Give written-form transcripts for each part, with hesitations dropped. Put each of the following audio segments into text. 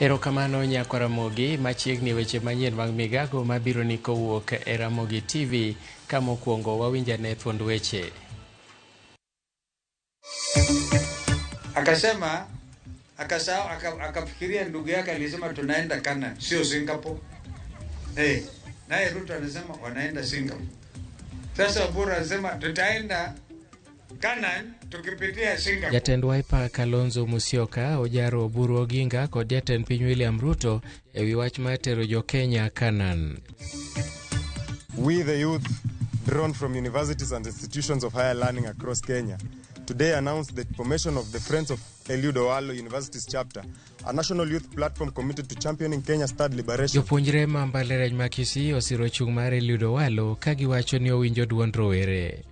Erokamano nyakwa Ramogi, machiegni weche manyien mag migago mabiro ni kowuok e Ramogi TV. Ka mokwongo wawinjane thuond weche. Akasema akasahau, akafikiria ndugu yake alisema tunaenda Canaan, sio Singapore. Eh, naye Ruto anasema wanaenda Singapore. Sasa Oburu anasema tutaenda Canaan tukipitia Singapore. Jatend Wiper Kalonzo Musyoka ojaro Oburu Oginga kod jatend piny William Ruto ewi wach mar tero jo Kenya Canaan. We the youth drawn from universities and institutions of higher learning across Kenya today announced the formation of the Friends of Eliud Owalo Universities chapter, a national youth platform committed to championing Kenya's third liberation. Jopuonjre ma mbalariany ma Kisii osiro chung' mar Eliud Owalo ka giwacho ni owinjo duond rowere.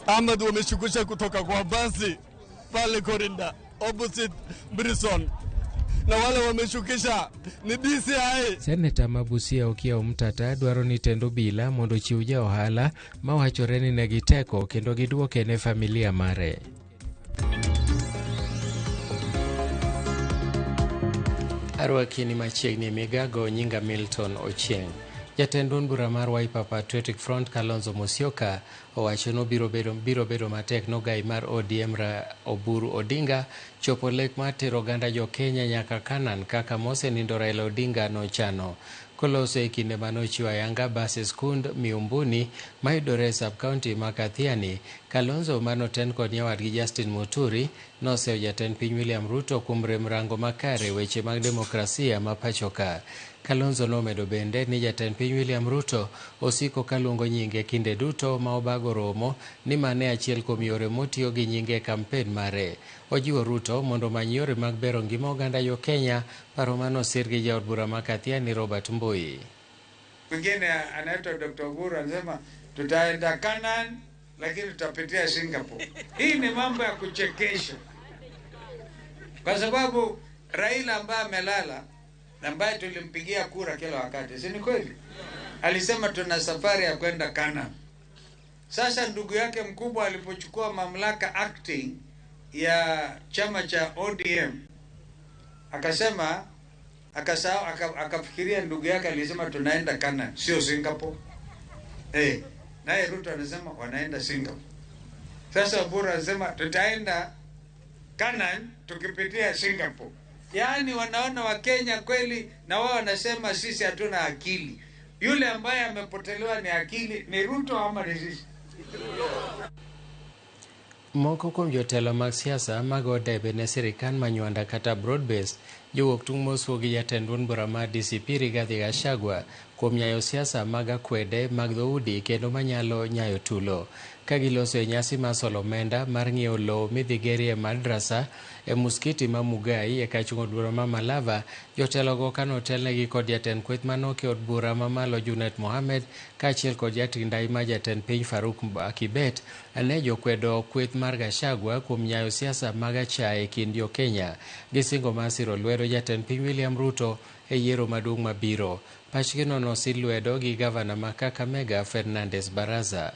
Ahmed wameshukisha kutoka kwa basi pale Korinda opposite Brison, na wale wameshukisha ni DCI. Seneta ma Busia Okiya Omtata dwaro ni tend obila mondo ochiw ja ohala mawachore ni negi teko kendo giduoke ne familia mare. Arwaki ni machiegni e migago, nyinga Milton Ochieng. Jatend duond bura mar Wiper Patriotic Front Kalonzo Musyoka owacho ni biro bedo matek nogai mar ODM Oburu Odinga chopo lek mar tero oganda jo Kenya nyaka Canaan kaka mosenindo Raila Odinga nochano. Koloso e kinde mane ochiwo ayanga bas e skund Miumbuni mayudore e sub-county ma Kathiani, Kalonzo manoten kod nyawadgi Justin Muturi noseyo jatend piny William Ruto kuom rem rango makare weche mag demokrasia ma pachoka. Kalonzo nomedo bende ni jatend piny William Ruto osiko kaluongo nyinge kinde duto ma obago romo ni mane achiel kuom yore motiyo gi nyinge e kampen mare. Ojiwo Ruto mondo omany yore mag bero ngima oganda jo Kenya, paro manosir gi jaod bura ma Kathiani Robert Mbui. Mwingine anaitwa Dr. Oburu anasema tutaenda Canaan lakini tutapitia Singapore. Hii ni mambo ya kuchekesha, kwa sababu Raila ambaye amelala, ambaye tulimpigia kura kila wakati, si ni kweli? Alisema tuna safari ya kwenda Canaan. Sasa ndugu yake mkubwa alipochukua mamlaka acting ya chama cha ODM, akasema akasahau, akafikiria ndugu yake alisema tunaenda Canaan, sio Singapore. Eh, naye Ruto anasema wanaenda Singapore. Sasa Oburu anasema tutaenda Canaan tukipitia Singapore. Yaani wanaona Wakenya kweli, na wao wanasema sisi hatuna akili. Yule ambaye amepotelewa ni akili ni Ruto ama ni sisi? Moko kuom jotelo mag siasa mago debe ne sirikal ma Nywanda kata broad-based jowuok tung' mosuo gi jatend duond bura mar DCP Rigathi Gachagua kuom nyayo siasa mag akwede mag dhoudi kendo manyalo nyayo tulo. Ka giloso e nyasi mar solo omenda mar ng'iewo lowo midhi gerie madrasa e muskiti ma Mugai e kar chung' od bura ma Malava, jotelogo kanotelnegi kod jatend kweth manoke od bura mamalo Junet Mohamed kaachiel kod jating' ndai ma jatend piny Faruk Kibet ne jokwedo kweth mar Gachagua kuom nyayo siasa mag achaye e kind jo Kenya gi singo mar siro lwedo jatend piny William Ruto e yiero maduong' mabiro. Pachgino nosir lwedo gi gavana ma Kakamega Fernandes Baraza.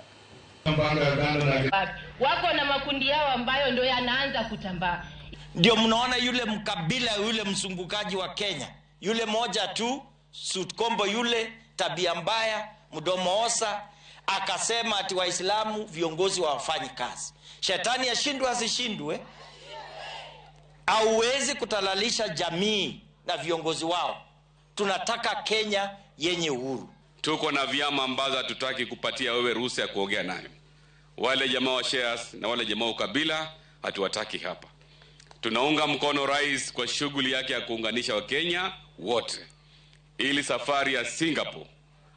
Wako na makundi yao ambayo ndio yanaanza kutambaa. Ndio mnaona yule mkabila yule mzungukaji wa Kenya, yule moja tu Sutkombo yule, tabia mbaya, mdomo osa, akasema ati Waislamu viongozi hawafanyi kazi. Shetani ashindwe asishindwe? Hauwezi kutalalisha jamii na viongozi wao. Tunataka Kenya yenye uhuru. Tuko na vyama ambazo hatutaki kupatia wewe ruhusa ya kuongea nayo. Wale jamaa wa shares na wale jamaa wa ukabila hatuwataki hapa. Tunaunga mkono rais kwa shughuli yake ya kuunganisha Wakenya wote, ili safari ya Singapore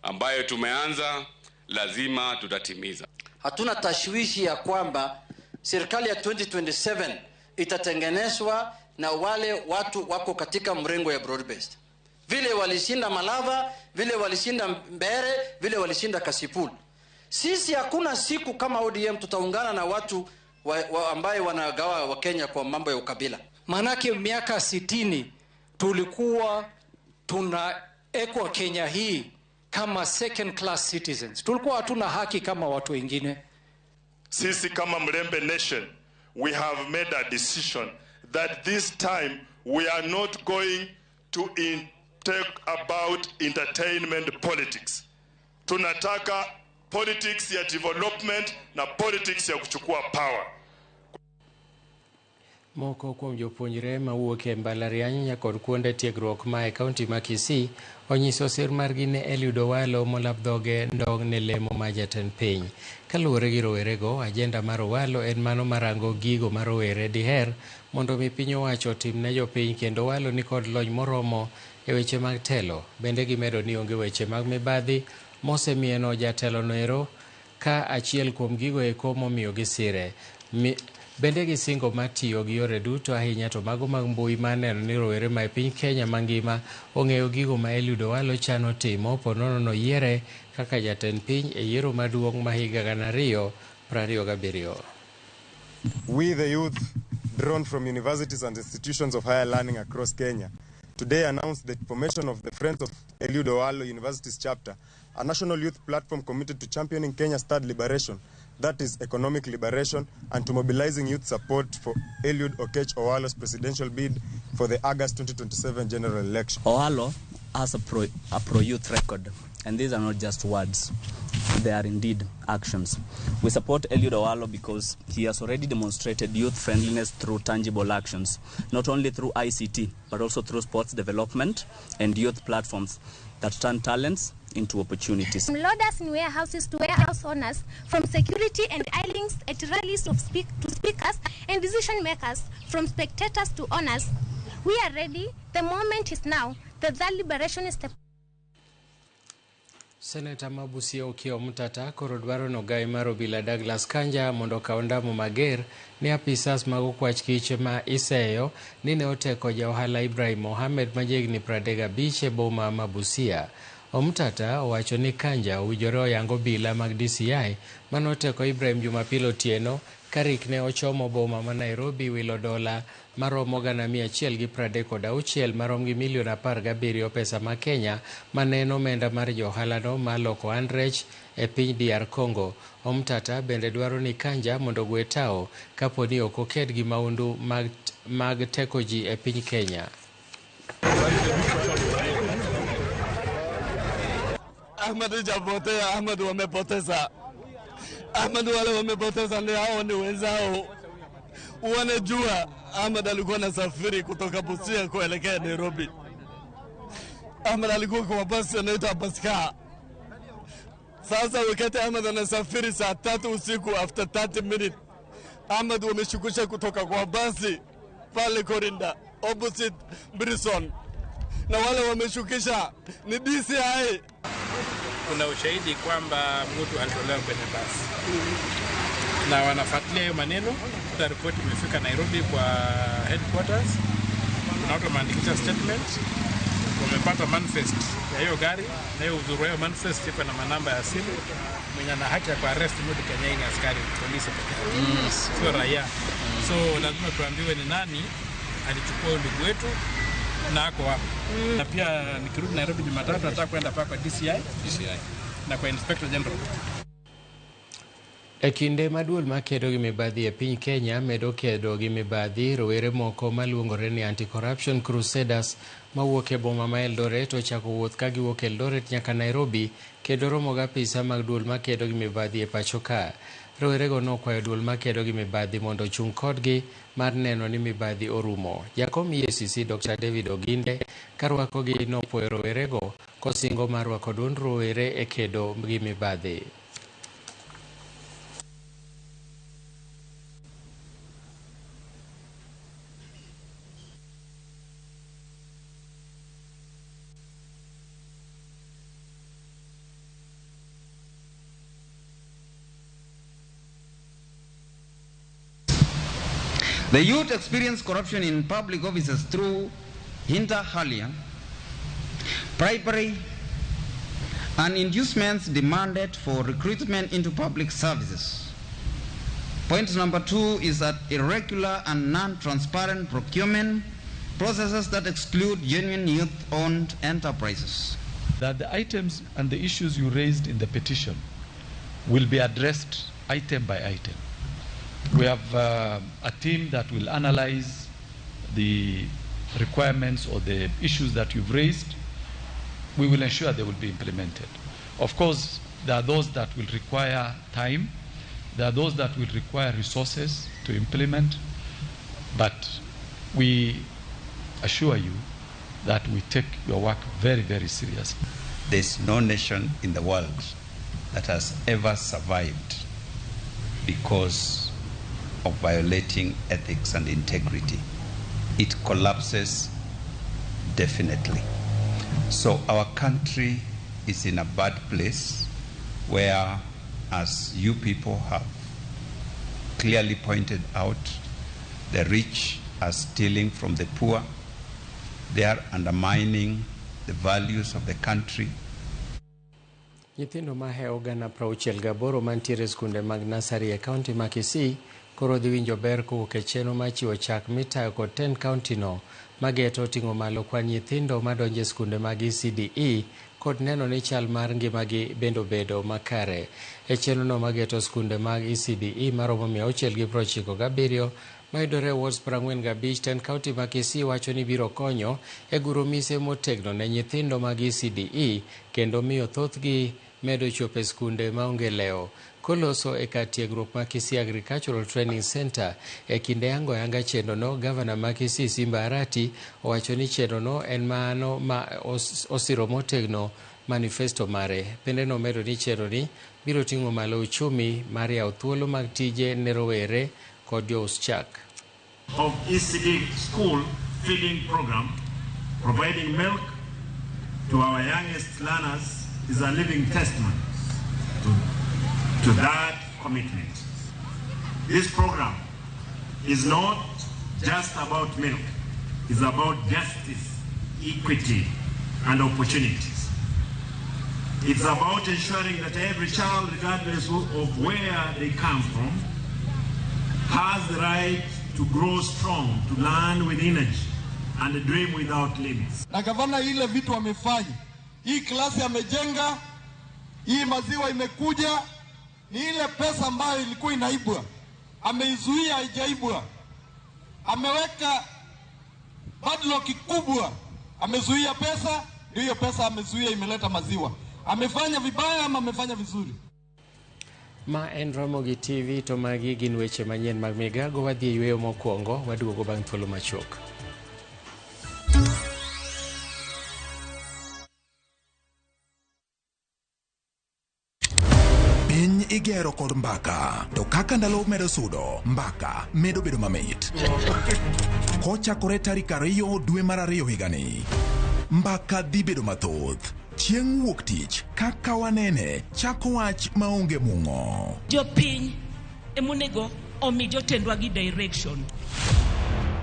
ambayo tumeanza lazima tutatimiza. Hatuna tashwishi ya kwamba serikali ya 2027 itatengenezwa na wale watu wako katika mrengo ya broad based. Vile walishinda Malava, vile walishinda Mbere, vile walishinda Kasipul. Sisi hakuna siku kama ODM tutaungana na watu ambaye wanagawa Wakenya kwa mambo ya ukabila. Manake miaka 60 tulikuwa tunaekwa Kenya hii kama second class citizens. Tulikuwa hatuna haki kama watu wengine. Sisi kama Mlembe Nation, we have made a decision that this time We are not going to talk about entertainment politics. Tunataka politics ya development na politics ya kuchukua power. Moko kuom jopuonjre mawuok e mbalariany kod kuonde tiegruok ma e kaunti ma Kisii onyiso sir margi ne Eliud Owalo molap dhoge ndong' ne lemo ma jatend piny. Kaluwore gi rowerego, ajenda mar Owalo en mano marango gigo ma rowere diher mondo mi piny owacho otim ne jopiny kendo Owalo ni kod lony moromo e weche mag telo. Bende gimedo ni onge weche mag mibadhi mosemieno jatelo noero ka achiel kuom gigo eko momiyo gisire. Bende gisingo mar tiyo gi yore duto ahinya to mago mag mbui mar neno ni rowere ma e piny Kenya mangima ong'eyo gigo ma Eliud Owalo chano timo po nono noyiere kaka jatend piny e yiero maduong' ma higa 2027. We the youth drawn from universities and institutions of higher learning across Kenya today announced the formation of the Friends of Eliud Owalo Universities chapter, a national youth platform committed to championing Kenya's third liberation, that is economic liberation, and to mobilizing youth support for Eliud Okech Owalo's presidential bid for the August 2027 general election. Owalo has a pro-youth record, and these are not just words. They are indeed actions. We support Eliud Owalo because he has already demonstrated youth friendliness through tangible actions, not only through ICT, but also through sports development and youth platforms that turn talents into opportunities. From loaders in warehouses to warehouse owners, from security and idlings at rallies of to speakers and decision makers, from spectators to owners. We are ready. The moment is now. The third liberation is the Seneta ma Busia Okiya Omtatah koro dwaro nogai mar obila Douglas Kanja mondo okaw ndamo mager ne apisas mag okwach kich ma iseyo ni ne oteko ja ohala Ibrahim Mohamed ma jahigni 35 e boma ma Busia. Omtatah owacho ni Kanja owinjore oyang obila mag DCI manoteko Ibrahim Jumapil otieno karik ne ochomo boma ma Nairobi wilo dola maromo 136 marom gi milion 17 pesa ma Kenya mane en omenda mar johalano maloko Andrech e piny DR Congo. Omtatah bende dwaro ni Kanja mondo ogwe tao kapo ni ok oked gi maundu mag teko ji e piny Kenya. Ahmed hajapotea, Ahmed wamepoteza. Ahmed wale wamepoteza ni hao ni wenzao. Wanajua Ahmed alikuwa anasafiri kutoka Busia kuelekea Nairobi. Ahmed alikuwa kwa basi anaitwa Baska. Sasa wakati Ahmed anasafiri saa 3 usiku after 30 minutes, Ahmed wameshukisha kutoka kwa basi pale Korinda opposite Brison, na wale wameshukisha ni DCI. Kuna ushahidi kwamba mtu alitolewa kwenye basi na wanafuatilia hiyo maneno. Kuna ripoti imefika Nairobi kwa headquarters, kuna watu wameandikisha statement, wamepata manifest ya hiyo gari, na hiyo uzuri wa hiyo manifest iko na manamba ya simu. Mwenye ana haki ya kuarrest mtu Kenya ni askari polisi pekee yake, sio raia. So lazima tuambiwe ni nani alichukua ndugu wetu na ako wapi. Na pia nikirudi Nairobi Jumatatu nataka kwenda paka kwa DCI na kwa Inspector General. E kinde ma duol makedo gi mibadhi e piny Kenya medo kedo gi mibadhi, rowere moko maluongore ni Anti-Corruption Crusaders mawuok e boma ma Eldoret ochako wuoth ka giwuok Eldoret nyaka Nairobi kendo romo gi apisa mag duol makedo gi mibadhi e pacho ka. Rowerego nokwayo duol makedo gi mibadhi mondo ochung' kodgi mar neno ni mibadhi orumo. Jakom EACC Dr. David Oginde karwakogi nopuoyo rowerego kosingo mar rwako duond rowere e kedo gi mibadhi. The youth experience corruption in public offices through inter alia, bribery, and inducements demanded for recruitment into public services. Point number 2 is that irregular and non-transparent procurement processes that exclude genuine youth-owned enterprises. That the items and the issues you raised in the petition will be addressed item by item. We have a team that will analyze the requirements or the issues that you've raised, we will ensure they will be implemented. Of course, there are those that will require time, there are those that will require resources to implement, but we assure you that we take your work very, very seriously. There's no nation in the world that has ever survived because of violating ethics and integrity. It collapses definitely. So our country is in a bad place where, as you people have clearly pointed out, the rich are stealing from the poor. They are undermining the values of the country. Nyithindo mahewo 68,000 mantiere e skunde mag nasari e kaunti ma Kisii koro dhi winjo ber kowuok e chenro mar chiwo chak mitayo kod tend kaunti no mageto ting'o malo kwan nyithindo madonjo e skunde mag ECDE kod neno ni chal mar ngimagi bende obedo makare. E chenro no mageto skunde mag ECDE maromo 697 mayudore e wards 45 tend kaunti ma Kisii wacho ni biro konyo e guro mise motegno ne nyithindo mag ECDE kendo miyo thothgi medo chopo e skunde maonge lewo. Koloso e kar tiegruok ma Kisii Agricultural Training Center e kinde yango yanga chenrono, gavana ma Kisii Simba Arati owacho ni chenrono en mano ma osiro motegno manifesto mare. Bende nomedo ni chenroni biro ting'o malo uchumi mar yawo thuolo mag tije ne rowere kod jous chak. Of ECD school feeding program, providing milk to our youngest learners is a living testament to that commitment. This program is not just about milk, it's about justice, equity, and opportunities. It's about ensuring that every child, regardless of where they come from, has the right to grow strong, to learn with energy, and dream without limits. Na gavana ile vitu amefanya, hii klasi amejenga, hii maziwa imekuja, ni ile pesa ambayo ilikuwa inaibwa, ameizuia haijaibwa. Ameweka padlock kubwa, amezuia pesa, ndio hiyo pesa amezuia imeleta maziwa. Amefanya vibaya ama amefanya vizuri? Ma en Ramogi TV to magi gin weche manyien mag migago. Wadhi e yweyo mokwongo, waduogo bang' thuolo machuok. Piny igero kod mbaka, to kaka ndalo medo sudo, mbaka medo bedo mamit. Kochakore tarik 2 dwe mar 2 higani, mbaka dhi bedo mathoth. Chieng' wuok tich, kaka wanene, chako wach maonge mung'o. Jopiny emonego omi jotendwa gi direction.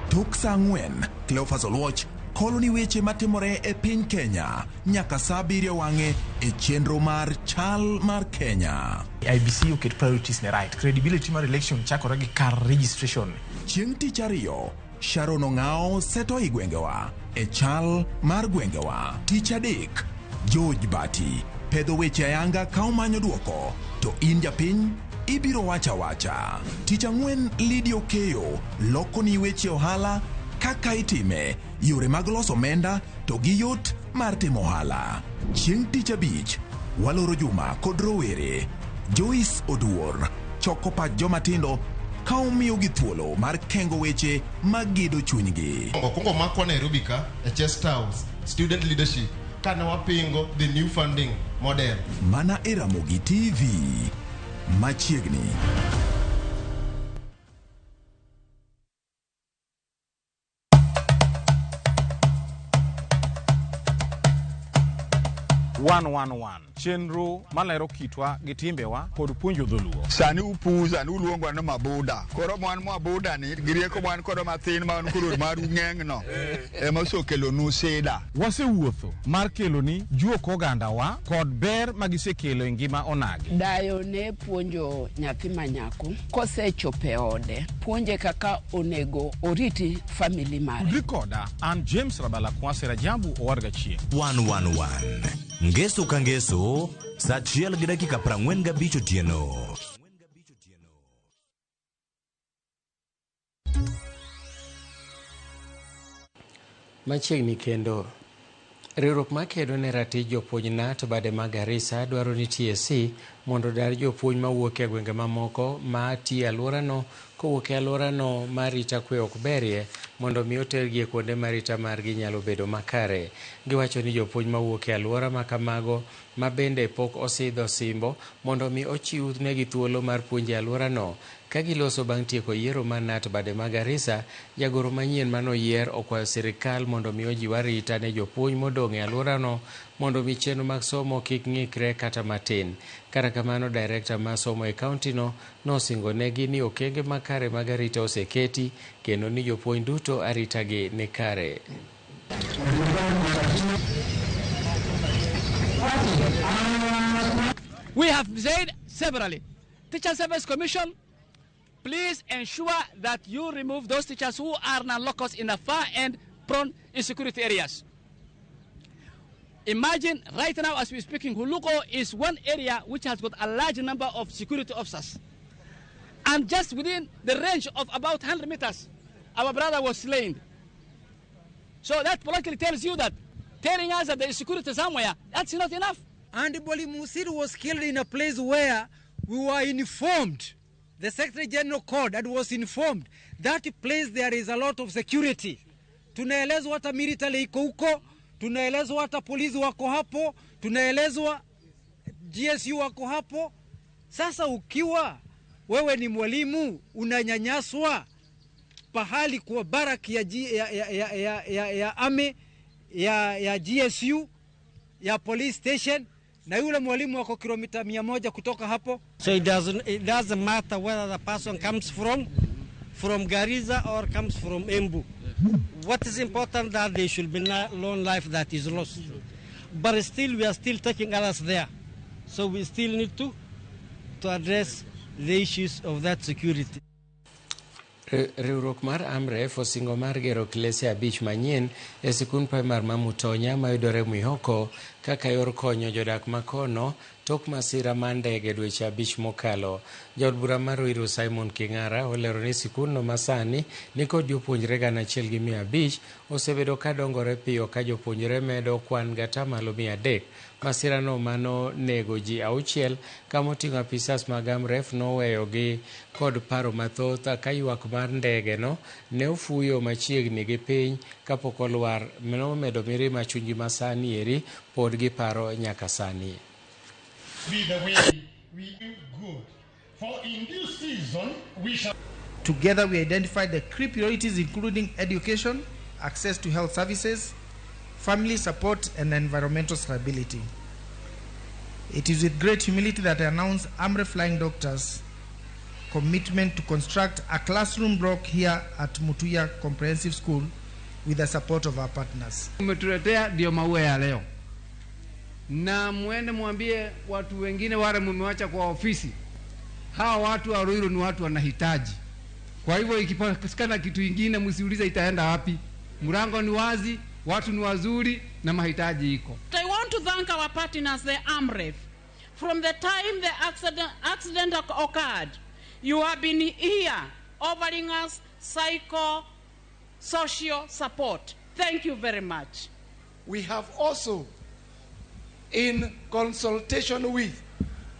Tok saa 4, Cleophas Oluoch kolo ni weche matimore e piny Kenya nyaka saa 7 wang'e e chenro mar Chal mar Kenya. IBC oket priorities ne right. Credibility mar election chakore gi kar registration. Chieng' tich ariyo, Sharon Ong'ao seto i gwengewa e chal mar gwengewa. Tich adek, George Bati pedho weche ayanga ka omanyo duoko, to in japiny ibiro wacha wacha. Tich ang'wen, Lydia Okeyo loko ni weche ohala kaka itime, yore mag loso omenda to gi yot mar timo ohala. Chieng' tich abich, waloro juma kod rowere. Joyce Oduor choko pach jomatindo ka omiyogi thuolo mar kengo weche magedo chunygi. Okwongo makwa Nairobi ka e Chest House student leadership kane wapingo the new funding model. Mana e Ramogi TV machiegni. Chenro malero kitwa gi timbewa kod puonjo dholuo. Sani upuza ni uluongo ni mabuda. Koro mwan mabuda ni gi rieko mwan kodo mathin ma koro maru ng'eng'no ema osekelonu sida. Wasewuotho mar keloni juok ogandawa kod ber magisekelo e ngima onagi. Dayo ne puonjo nyathi manyako kosechopo e ode, puonje kaka onego oriti family mare. Tudri koda an James Rabala Kwase Rajabu Owarga Chieng'. 111 Ngeso ka ngeso saa 1:45 otieno. Machiegni kendo. Riwruok makedo ne ratich jopuonj KNUT bade ma Garissa dwaro ni TSC mondo odar jopuonj mawuok e gwenge mamoko ma tiyo e alworano kowuok e alworano ma arita kwe ok berie mondo mi otergi e kuonde ma arita margi nyalo bedo makare. Giwacho ni jopuonj mawuok e alwora ma kamago ma bende pok osidho simbo mondo mi ochiw negi thuolo mar puonjo e alworano. Ka giloso bang' tieko yiero mar KNUT bade ma Garissa, jagoro manyien manoyier okwayo sirikal mondo mi ojiw arita ne jopuonj modong' e alworano mondo mi chenro mag somo kik ng'ikre kata matin. Kata kamano, direkta mar somo e kaontino nosingo negi ni okenge makare mag arita oseketi kendo ni jopuonj duto aritagi ni kare. We have said severally, Teacher Service Commission, please ensure that you remove those teachers who are non-locals in the far end prone insecurity areas. Imagine right now as we're speaking, Huluko is one area which has got a large number of security officers. And just within the range of about 100 meters, our brother was slain. So that politely tells you that telling us that there is security somewhere, that's not enough. And Boli Musiru was killed in a place where we were informed. The Secretary General called and was informed that place there is a lot of security. Tunaelezwa hata military iko huko, tunaelezwa hata polisi wako hapo, tunaelezwa GSU wako hapo. Sasa ukiwa wewe ni mwalimu unanyanyaswa pahali kwa baraki ya, G, ya, ya, ya, ya, ya, ya ame ya, ya GSU ya police station na yule mwalimu wako kilomita 100 kutoka hapo. So it doesn't matter whether the person comes from Garissa or comes from Embu. What is important that there should be no life that is lost. But still we are still taking others there. So we still need to address the issues of that security. Riwruok mar AMREF osingo mar gero klese 5 manyien e sikund primar ma Mutonya mayudore Mwihoko kaka yor konyo jodak makono tok masira mar ndege dweche 5 mokalo. Jaod bura mar Ruiru Simon King'ara olero ni sikundno masani nikod jopuonjre 1,500 osebedo ka dongore piyo ka jopuonjre medo kwan gatamalo 300. Masirano mano nego ji 6 kamoting'o apisas mag AMREF noweyogi kod paro mathoth ka ywak mar ndege no ne ofuyo machiegni gi piny kapok olwar nomedo mirima chunygi masani eri pod giparo nyaka sani. Be the way we do good. For in due season we shall. Together we identified the key priorities including education, access to health services, family support and environmental stability. It is with great humility that I announce AMREF Flying Doctors' commitment to construct a classroom block here at Mutuya Comprehensive School with the support of our partners. Umetuletea ndio maua ya leo. Na muende mwambie watu wengine wale mumewacha kwa ofisi. Hawa watu wa Ruiru ni watu wanahitaji. Kwa hivyo ikipatikana kitu kingine msiulize itaenda wapi. Mlango ni wazi, watu ni wazuri na mahitaji iko. I want to thank our partners, the AMREF. From the time the accident occurred, you have been here offering us psycho-social support. Thank you very much. We have also, in consultation with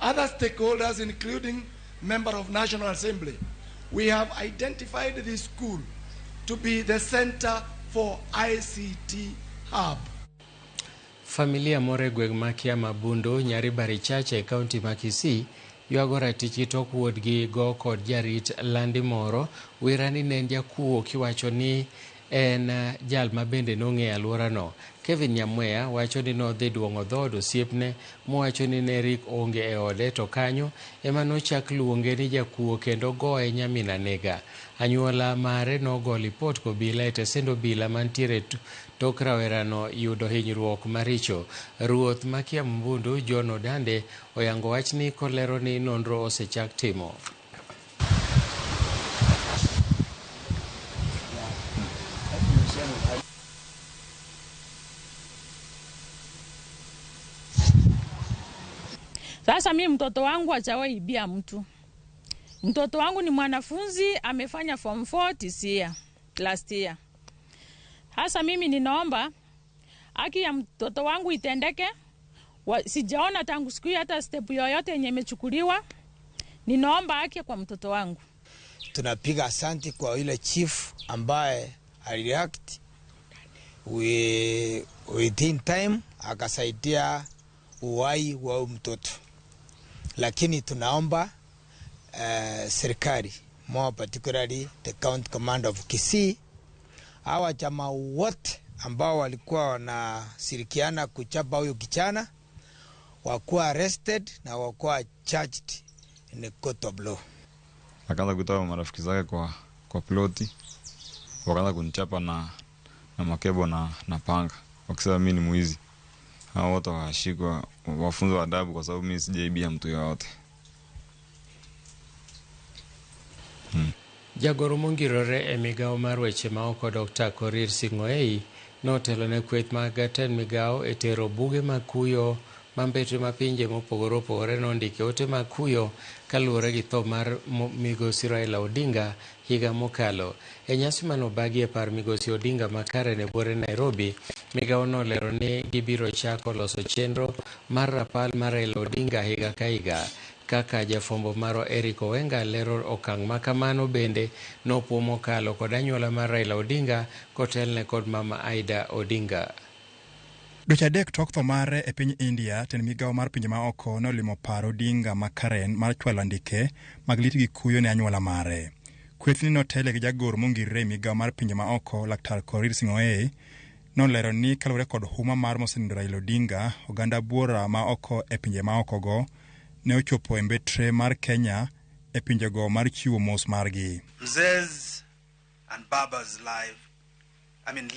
other stakeholders, including member of National Assembly, we have identified this school to be the center for ICT hub. Familia moro e gweng' ma Kiamabundo, Nyaribari Chache e kaunti ma Kisii ywago ratich tok wuodgi go kod jarit landi moro wira ni ne en jakuo kiwacho ni en jal ma bende nong'eyo alworano. Kevin Nyamweya wacho ni nodhi duong'o dhood osiepne mowacho ni ne rik onge e ode to kanyo ema nochak luonge ni jakuo kendo goye nyamin anega. Anyuola mare nogo lipot kobila e tesend obila mantiere tok rawerano yudo hinyruok maricho. Ruoth ma Kiambundu John Odande oyango wachni kolero ni nonro osechak timo. Sasa mimi mtoto wangu hajawahi ibia mtu. Mtoto wangu ni mwanafunzi, amefanya form 4 this year, last year. Hasa mimi ninaomba haki ya mtoto wangu itendeke. Sijaona tangu siku hiyo hata step yoyote yenye imechukuliwa. Ninaomba haki kwa mtoto wangu. Tunapiga asanti kwa yule chief ambaye alireact within time akasaidia uhai wa mtoto. Lakini tunaomba serikali, more particularly the county command of Kisii, hawa chama wote ambao walikuwa wanashirikiana kuchapa huyu kichana wakuwa arrested na wakuwa charged in the court of law. Akaanza kutoa marafiki zake kwa ploti, wakaanza kunichapa na makebo na panga, wakisema mimi ni mwizi. Hao wote washikwa, wafunzwe adabu kwa sababu mimi sijaibia mtu yoyote. Jagoro mongirore e migao mar weche maoko Dr. Korir Sing'oei notelo ne kweth mag tend migao e tero buge mag kuyo ma mbetre ma pinje mopogore opogore nondike ote mag kuyo kaluwore gi tho mar migosi Raila Odinga higa mokalo. E nyasi manobagi e par migosi Odinga ma Karen e buore Nairobi, migao nolero ni gibiro chako loso chenro mar rapal mar Raila Odinga higa ka higa. Kaka jafwambo marwa Eric Owenga lero okang' ma kamano bende nopuo mokalo kod anyuola mar Raila Odinga kotelne kod mama Aida Odinga. Dweche adek tok tho mare e piny India, tend migao mar pinje maoko nolimo par Odinga ma Karen mar chwalo andike mag lit gi kuyo ne anyuola mare. Kwethni notele gi jagoro mongirore e migao mar pinje maoko Laktar Korir Sing'oei nolero ni kaluwore kod huma mar mosenindo Raila Odinga, oganda buora ma oko e pinje maokogo ne ochopo e mbetre mar Kenya e pinjego mar chiwo mos margi. Mzee's and Baba's life,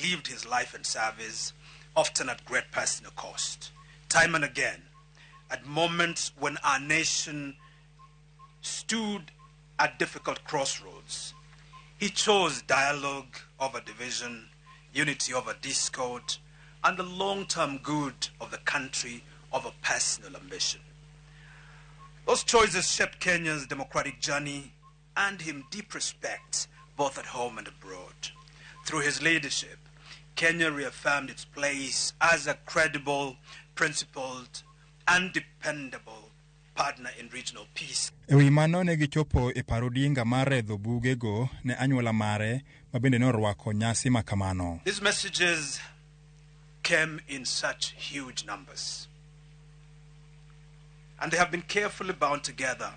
lived his life in service, often at great personal cost. Time and again, at moments when our nation stood at difficult crossroads, he chose dialogue over division, unity over discord, and the long-term good of the country over personal ambition. Those choices shaped Kenya's democratic journey and him deep respect both at home and abroad. Through his leadership, Kenya reaffirmed its place as a credible, principled, and dependable partner in regional peace. E wi mano ne gichopo e par Odinga mar redho bugego ne anyuola mare ma bende ne orwako nyasi ma kamano. These messages came in such huge numbers, and they have been carefully bound together,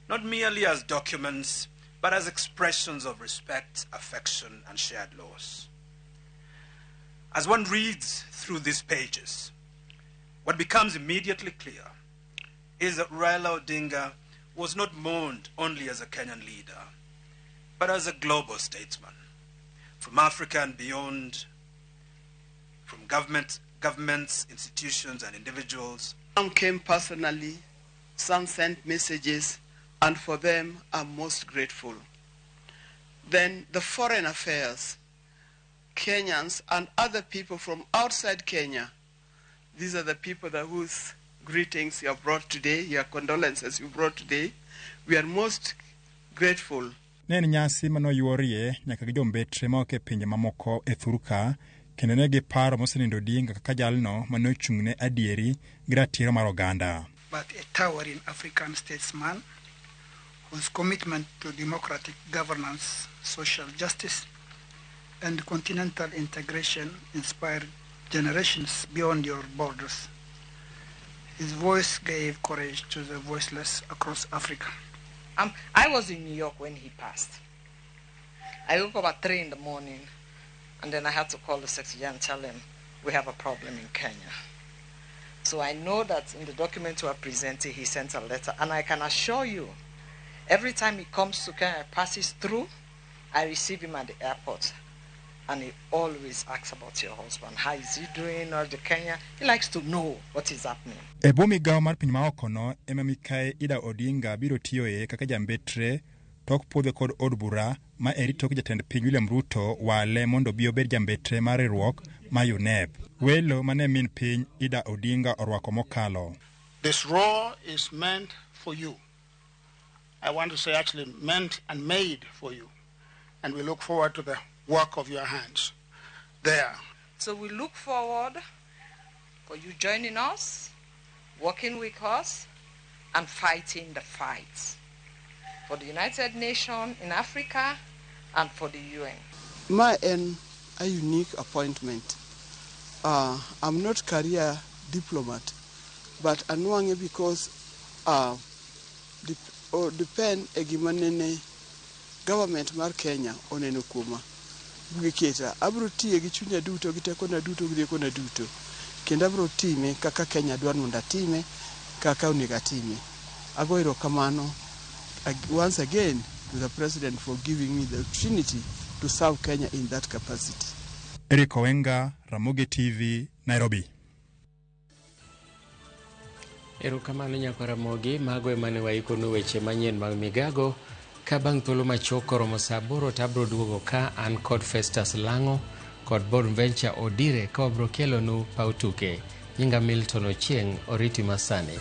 not merely as documents, but as expressions of respect, affection, and shared loss. As one reads through these pages, what becomes immediately clear is that Raila Odinga was not mourned only as a Kenyan leader, but as a global statesman. From Africa and beyond, from governments, institutions, and individuals. Some came personally, some sent messages, and for them I'm most grateful. Then the foreign affairs, Kenyans and other people from outside Kenya. These are the people that whose greetings you have brought today, your condolences you brought today. We are most grateful. Ne en nyasi manoyuorie nyaka gi jombetre ma ok e pinje mamoko e thurka, kendo ne giparo mosenindo Odinga kaka jalno mane ochung'ne adieri gi ratiro mar oganda. But a towering African statesman whose commitment to democratic governance, social justice, and continental integration inspired generations beyond your borders. His voice gave courage to the voiceless across Africa. I was in New York when he passed. I woke up at 3 in the morning, and then I had to call the secretary and tell him we have a problem in Kenya. So I know that in the document we are presenting, he sent a letter, and I can assure you, every time he comes to Kenya, passes through, I receive him at the airport. And he always asks about your husband. How is he doing? Or the Kenya? He likes to know what is happening. E bwo migao mar piny maokono ema Mikai Ida Odinga biro tiyoe kaka jambetre tok puodhe kod od bura ma eri tok jatend piny William Ruto wale mondo obi obed jambetre mar riwruok ma UNEP. Welo mane min piny Ida Odinga orwako mokalo. This role is meant for you. I want to say actually meant and made for you. And we look forward to the work of your hands. there. So we look forward for you joining us, working with us, and fighting the fights for the United Nations in Africa and for the UN. Ma en a unique appointment. I'm not career diplomat, but anwang'e because depend e gima nene government mar Kenya oneno kuoma giketa. Abiro tiye gi chunya duto, gi tekona duto, gi riekona duto, kendo abiro time kaka Kenya dwaro mondo atime, kaka onego atime. Ago erokamano once again to the president for giving me the opportunity to serve Kenya in that capacity. Eric Owenga, Ramogi TV, Nairobi. Erokamano nyakwa Ramogi, mago ema ne waikonu weche manyien mag migago. Ka bang' thuolo machuok koromo saa 8 to abiro duogo ka an kod Festus Lang'o kod Bonventure Odire ka wabiro kelonu paw tuke. Nyinga Milton Ochieng', oriti masani.